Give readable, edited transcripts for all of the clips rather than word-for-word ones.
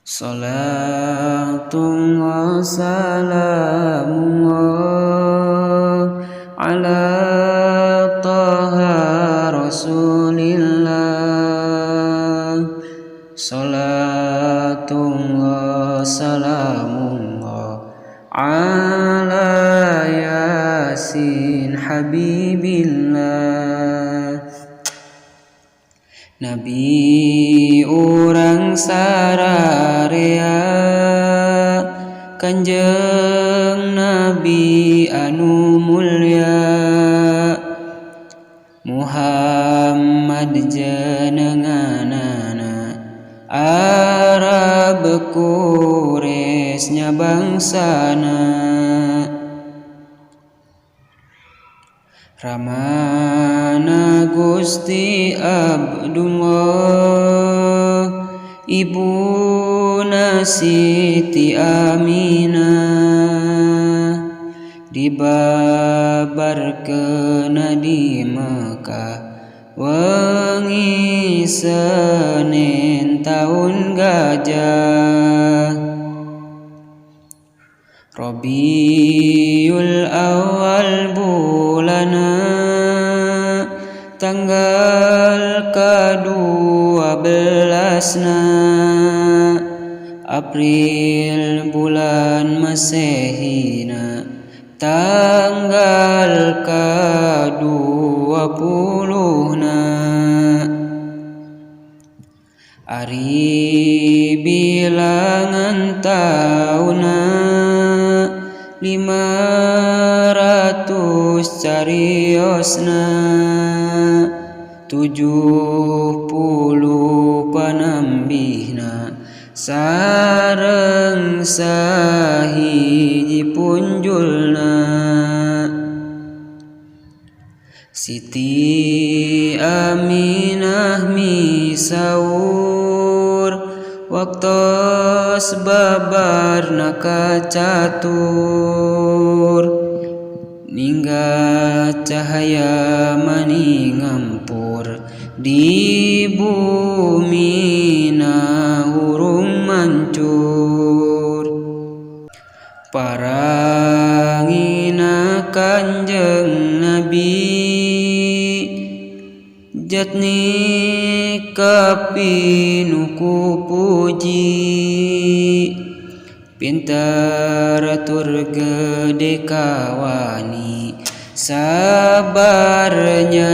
Salatullah salamullah ala Taha Rasulillah. Salatullah salamullah ala Yasin Habibillah. Nabi urang sararea, Kanjeng Nabi anu mulya, Muhammad jenenganana, Arab Quraisy nya bangsana. Ramana Gusti Abdullah, Ibuna Siti Aminah, dibabarkeun di Mekah wengi Senin taun gajah. Rabiul Awal bulana, tanggal ka-12na, April bulan Masehina, tanggal ka-20na. Ari bilangan tauna 500 cariosna, 70 panambihna, sareng sahiji punjulna. Siti Aminah misaur, waktos babarna kacatur, ningga cahaya mani ngampur di bumina hurung mancur. Parangina Kanjeng Nabi, jatni kapinuku puji, pintar tur gede kawani, sabarnya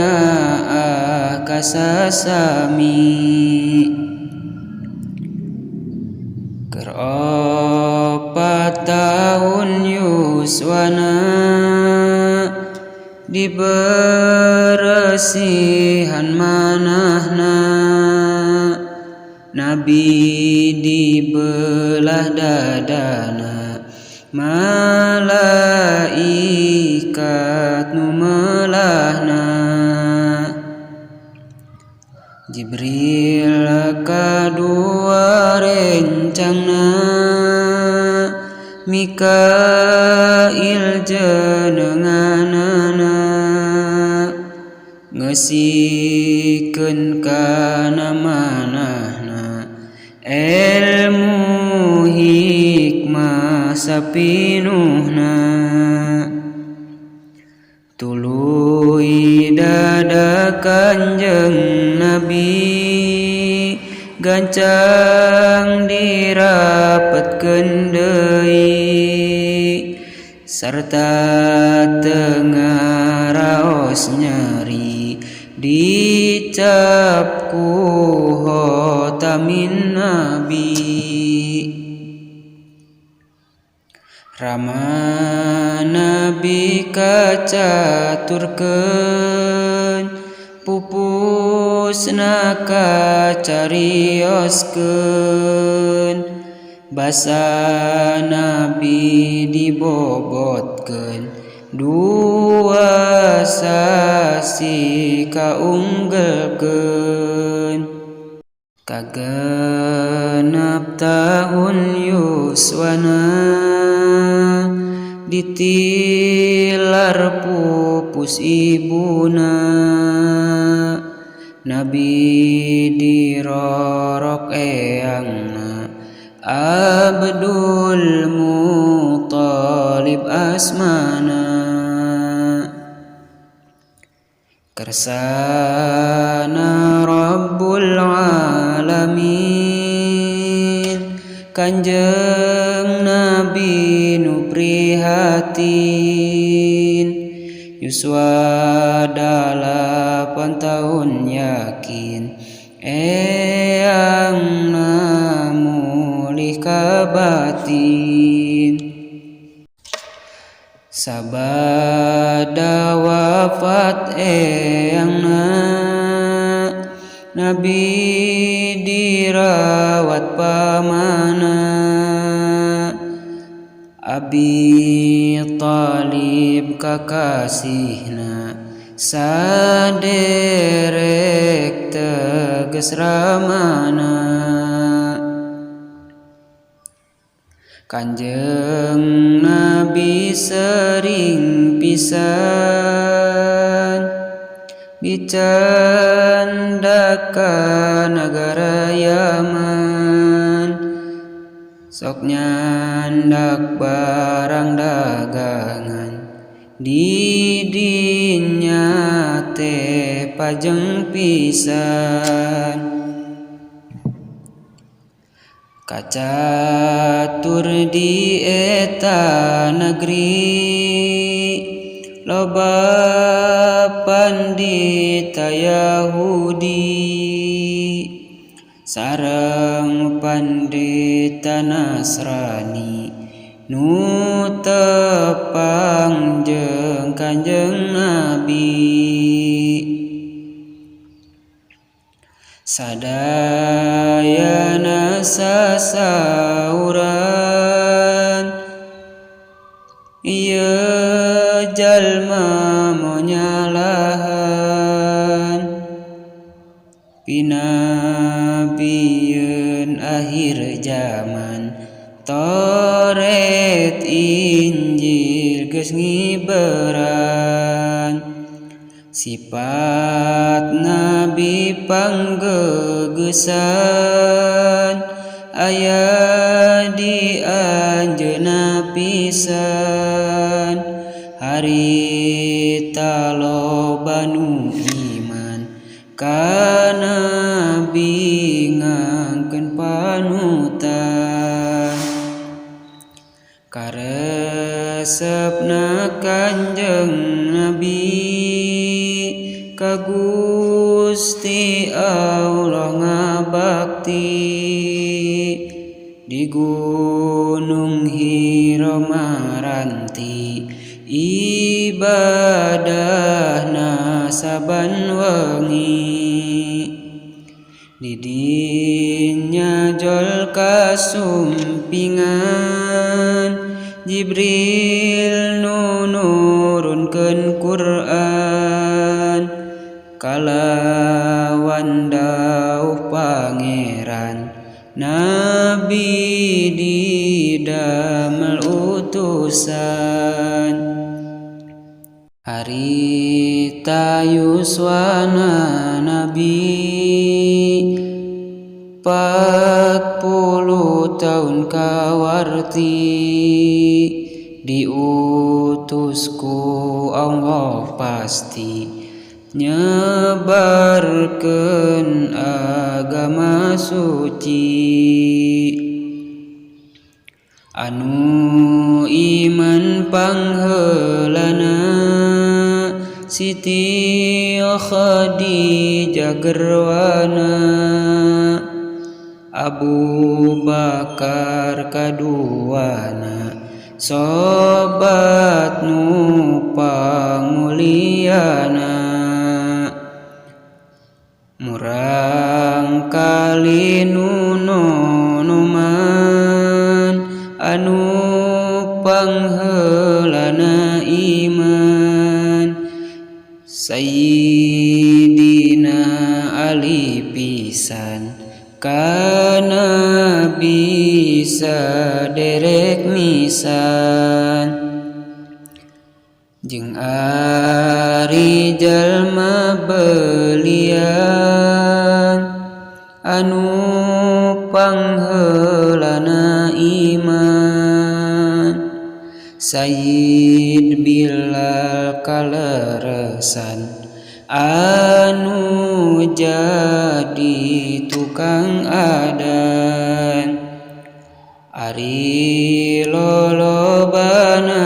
kasasami. Keur 4 tahun yuswana, diberesihan manahna, Nabi dibelah dadana, malaikat nu melahna. Jibril kadua rencangna, Mikail jenenganana, ngesikeun kana manahna, ilmu hikmah sapinuhna. Tuluy dada Kanjeng Nabi, gancang dirapetkeun deui, sarta teu ngaraos nyeri, dicap ku khotamin nabi. Rama Nabi kacaturkeun, pupusna kacarioskeun, basa Nabi dibobotkeun, 2 sasi kaunggelkeun. Kagenep tahun yuswana, ditilar pupus ibuna, Nabi dirorok eyangna, Abdul Muthalib asmana. Kersana Rabbul Alamin, Kanjeng Nabi nu prihatin. Yuswa 8 tahun yakin, eyangna mulih ka batin. Sabada wafat eyangna, Nabi dirawat pamana. Abi Thalib kakasihna, saderek teges ramana. Kanjeng Nabi sering pisan dicanda ka nagara Yaman. Sok nyandak barang dagangan, di dinya teh pajeng pisan. Kacatur di eta negeri, loba pandita Yahudi sareng pandita Nasrani nu tepang jeung Kanjeng Nabi. Sadayana sasauran, ieu jalma monyalahan. Pinabieun akhir zaman, Taurat Injil geus ngiberan. Sifat Nabi panggegesan, aya di anjeunna pisan. Harita loba nu iman ka Nabi ngangkeun panutan. Karesepna Kanjeng Nabi ka Gusti Allah ngabakti. Di Gunung Hira maranti, ibadahna saban wengi. Di dinya jol kasumpingan, Jibril nu nurunkeun Quran. Kalawan dawuh Pangeran, Nabi didamel utusan. Harita yuswana Nabi 40 tahun kawarti, diutus ku Allah pasti nyebarkeun agama suci. Anu iman pangheulana, Siti Khadijah gerwana. Abu Bakar kaduana, sobat nu panguliana. Murang kali nu nonoman, anu pangheulana iman. Sayyidina Ali pisan, ka Nabi saderek nisan. Jeung ari jalma belian, anu pangheulana Sayyid Bilal kaleresan anu jadi tukang adan. Ari lolobana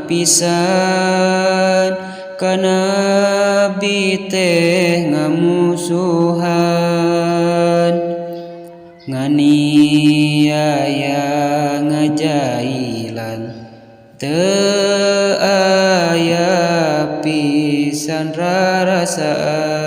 pisan ka Nabi teh ngamusuhan, nganiaya ngajailan teu aya pisan rarasaan.